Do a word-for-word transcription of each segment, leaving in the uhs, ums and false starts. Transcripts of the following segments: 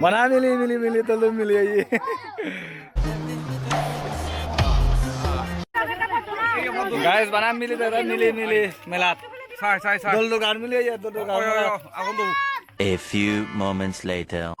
Bana mili, mili, mili, tolo mili aye. Guys, bana mili, dada mili, mili, melat. Sai, sai, sai. Dol dogan mili aye, dol dogan. Oi, oi, oi, agon do. A few moments later.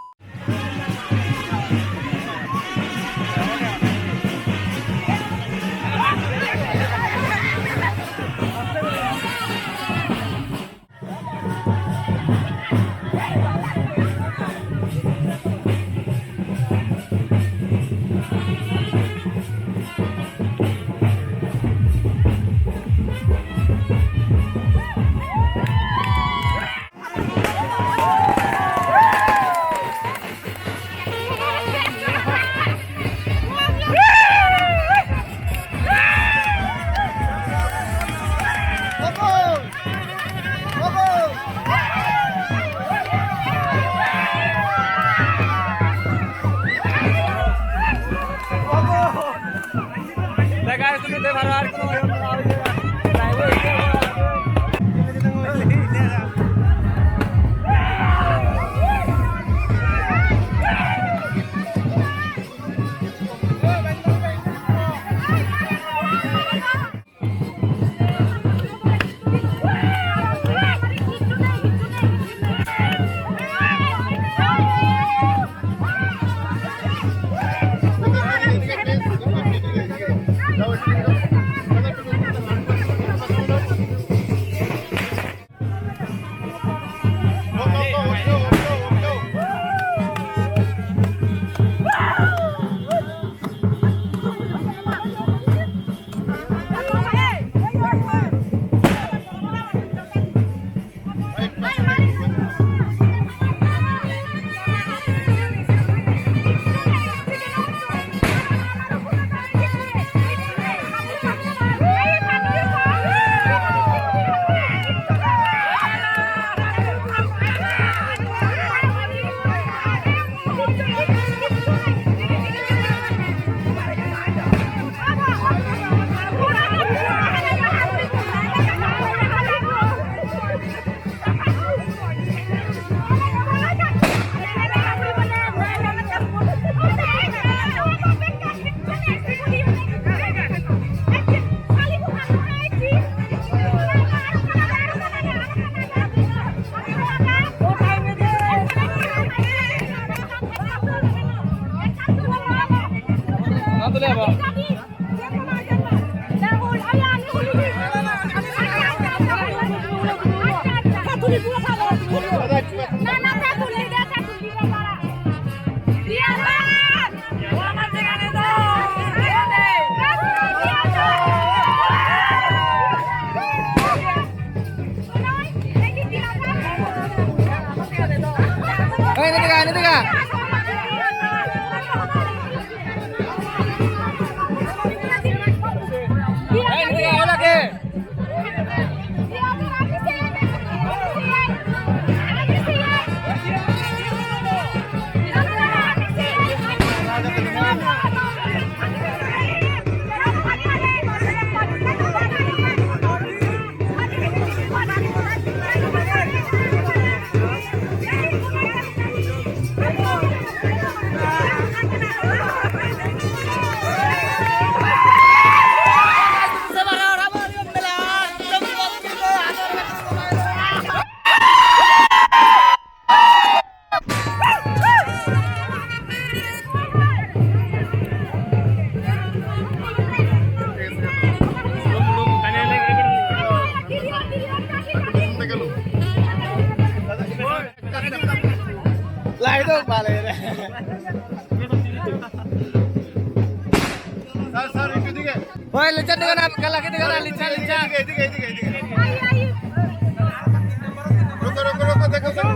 Sir, sir, একটু দিকে। ওই, লিচা দিকে না, কালাকে দিকে না, লিচা, লিচা। এদিকে, এদিকে, এদিকে, এদিকে। রুকো, রুকো, রুকো, দেখো, দেখো।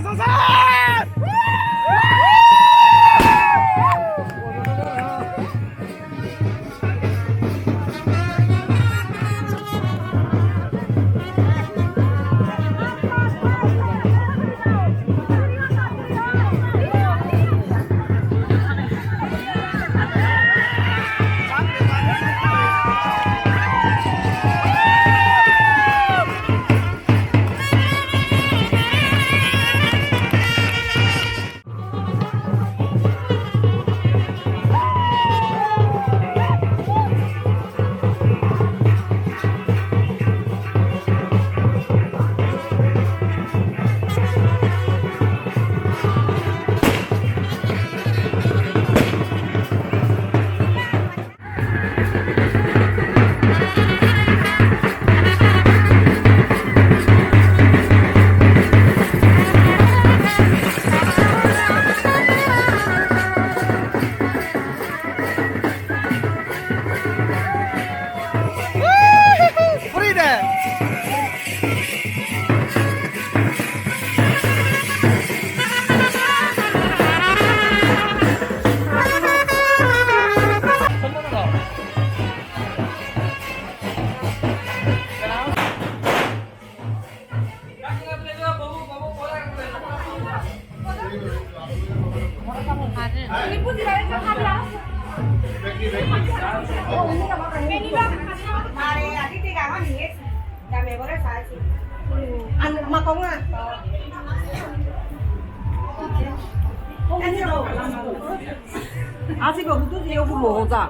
Asi ko butu je yo bulo hoda.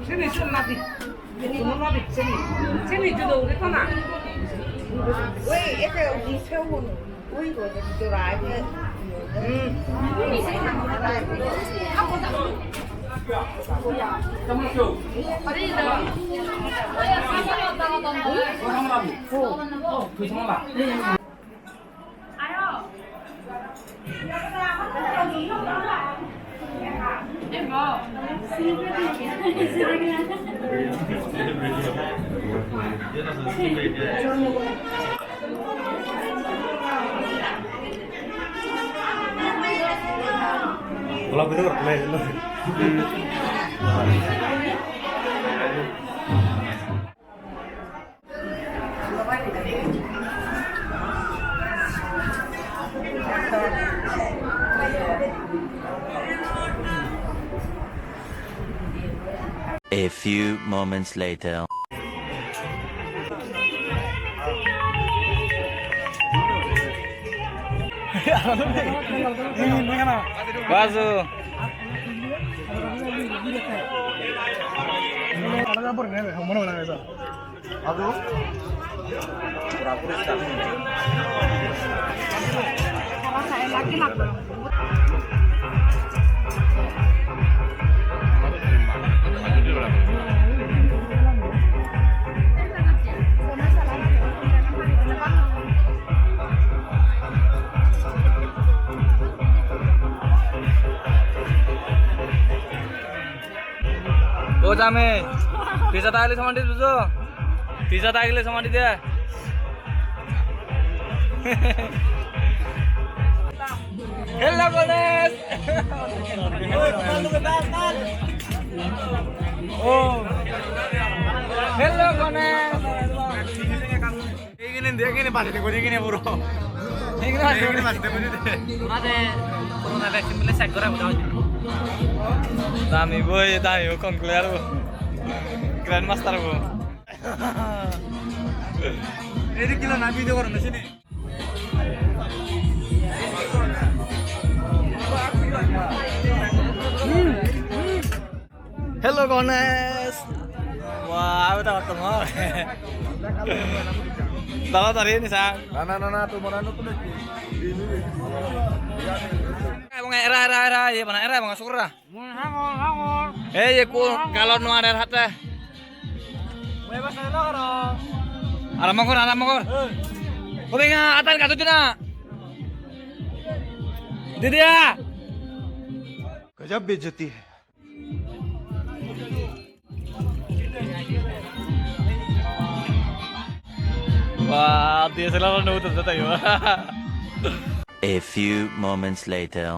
Sini, sini, sini. Sini, sini, sini. Oi, ete, oi, sini. A few moments later. Basu. O jame, pizza ta agile somadi bujo? Pizza ta agile somadi de. Hello, Ganesh. Oh. Hello, Ganesh. Egini de, egini bajete guri egini puro. Egini bajete guri. Egini bajete guri de. Mane corona vaccine bile check gora gora hoy. Dami boi, dami o kon player bo. Grandmaster bo. Eri kila na video gora na sini. Hello, Ganesh. Wah, aku tak ketemu. Tahu tadi ini, Sang? Na, na, na, na, tu mana nutun lagi? Ebong era, era, era, iya mana era, ebong syukur. Hangor, hangor. Eh, iya ku kalau nuar era hata. Aram kor, aram kor. Obe nga atan katu tina. Didia. गजब बेइज्जती है। Wah, D S L R no udah tayo. A few moments later.